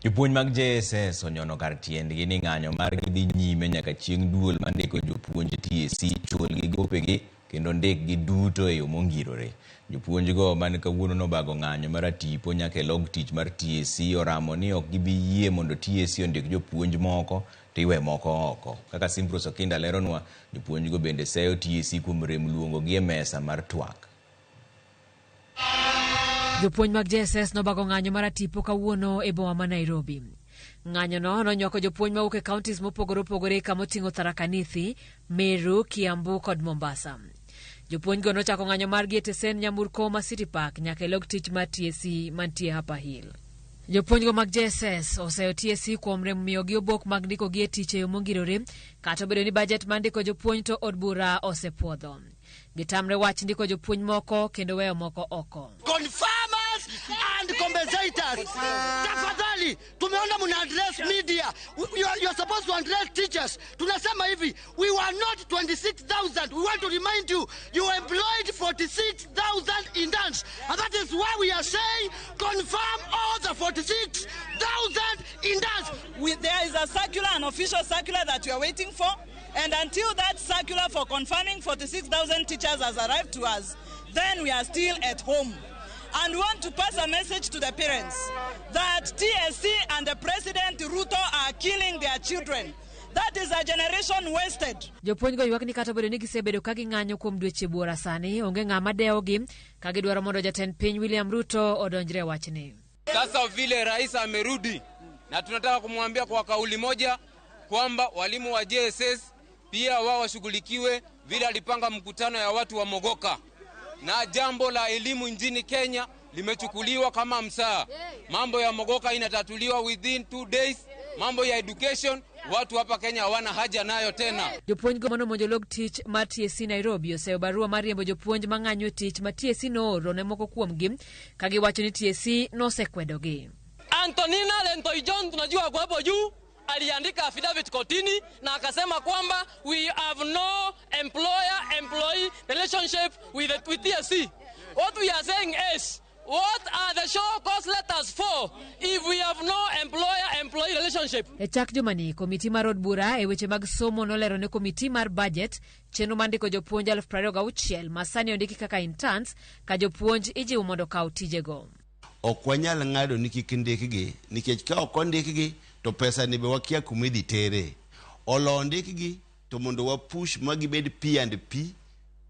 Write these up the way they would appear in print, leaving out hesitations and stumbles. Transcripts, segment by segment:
Jopuonj mag JSS onyono kar tiendgi ni ng'anyo margi dhi nyime nyaka chieng' duol mandiko jopuonj TSC chulgi gopegi kendo ndikgi duto e yo mongirore. Jopuonjgo man kawuono nobago ng'anyo mar atipo nyaka e log tich mar TSC oramo ni ok gibi yie mondo TSC ondik jopuonj moko to iwe moko oko. Kaka Simprose Okinda leronwa, jopuonjgo bende seyo TSC kuom rem luongogi e mesa mar twak. Jopuonj mag JSS nobago ng'anyo mar atipo kawuono e boma ma Nairobi. Ng'anyono nonywako jopuonj mawuok e counties mopogore opogore kamoting'o Tharaka Nithi, Meru, Kiambu kod Mombasa. Jopuonjgo nochako ng'anyo margi e tesen nyamburko ma City Park nyaka e log tich mar TSC mantie Upper Hill. Jopuonjgo mag JSS oseyo TSC kuom rem miyogi obok mag ndikogi e tich e yo mongirore kata obedo ni bajet mar ndiko jopuonj to od bura osepuodho. Gitamre wach ndiko jopuonj moko kendo weyo moko oko. Confirmers and compensators. Tafadhali, tumeona mna address media. You are supposed to address teachers. Tunasema hivi, we were not 26,000. We want to remind you, you employed 46,000 interns. And that is why we are saying confirm all the 46,000 interns. There is a circular, an official circular that we are waiting for. And until that circular for confirming 46,000 teachers has arrived to us, then we are still at home. And we want to pass a message to the parents that TSC and the President Ruto are killing their children. That is a generation wasted. Jopuonjgo ywak ni kata obedo ni gisebedo ka ging'anyo kuom dweche buora sani, onge ng'ama dewogi ka gidwaro mondo jatend piny William Ruto odonjre e wachni. Sasa vile rais amerudi, na tunataka kumwambia kwa kauli moja kwamba walimu wa JSS pia wao washughulikiwe vile alipanga mkutano ya watu wa Mogoka, na jambo la elimu nchini Kenya limechukuliwa kama msaa. Mambo ya Mogoka inatatuliwa within 2 days. Mambo ya education watu hapa Kenya hawana haja nayo tena. Jopuonjgo manomonjo log tich mar TSC Nairobi oseyo barua mar riembo jopuonj mang'anyo e tich ma TSC nooro ne moko kuomgi ka giwacho ni TSC nosekwedogi. Antonina Lentoijon tunajua kwa hapo juu aliandika affidavit kotini na akasema kwamba we have no employer employee relationship with TSC. What we are saying is, what are the show cause letters for if we have no employer employee relationship? E chak jumani, komiti mar od bura e weche mag somo nolero ne komiti mar budget chenro mar ndiko jopuonj 26,000 ma sani ondiki kaka interns ka jopuonj ijiwo mondo okaw tijego. Ok wanyal ng'ado ni kik ndikgi nikech ka ok ondikgi to pesa ni be wakia kuma idhi tere. Olo ondikgi to mondo wapush ma gibed P and P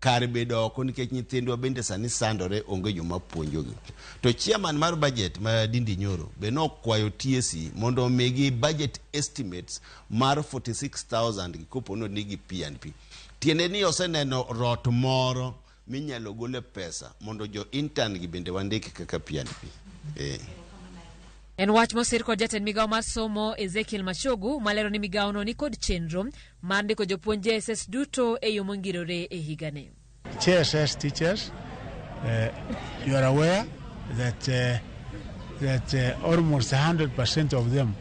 kar bedo oko nikech nyithindwa bende sani sandore, onge joma puonjogi. To chairman mar budget ma Ndindi Nyoro be nokwayo TSC mondo omigi budget estimates mar 46,000 gi kopo ni ondikgi P and P. Tiende ni oseneno rot moro minyalo gole pesa mondo jo intern gi bende wandik kaka P and P. En wach mosir kod jatend migawo mar somo Ezekiel Machogu malero ni migawono ni kod chenro mar ndiko jopuonj JSS duto e yo mongirore e higani. JSS teachers, you are aware that almost 100% of them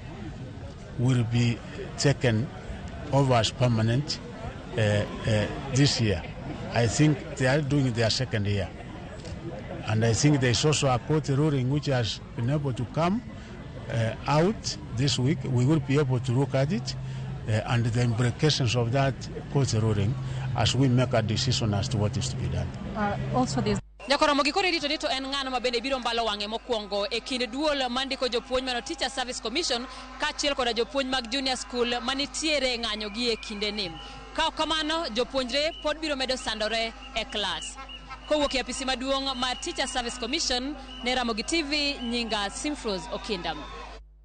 will be taken over as permanent this year. I think they are doing their second year. And I think there is also a court ruling which has been able to come out this week. We will be able to look at it and the implications of that court ruling as we make a decision as to what is to be done. Also, there's Nyakoromo gi koro irito ni to en ng'ano ma bende biro mbalo wang'e mokwongo e kind duol mandiko jopuonj mano Teacher Service Commission kaachiel koda jopuonj mag junior school manitiere e ng'anyo gi e kindeni. Ka ok kamano, jopuonjre pod biro medo sandore e klas. Kowuok e apisi maduong' mar Teacher Service Commission ne Ramogi TV, nyinga Simfrose Okinda.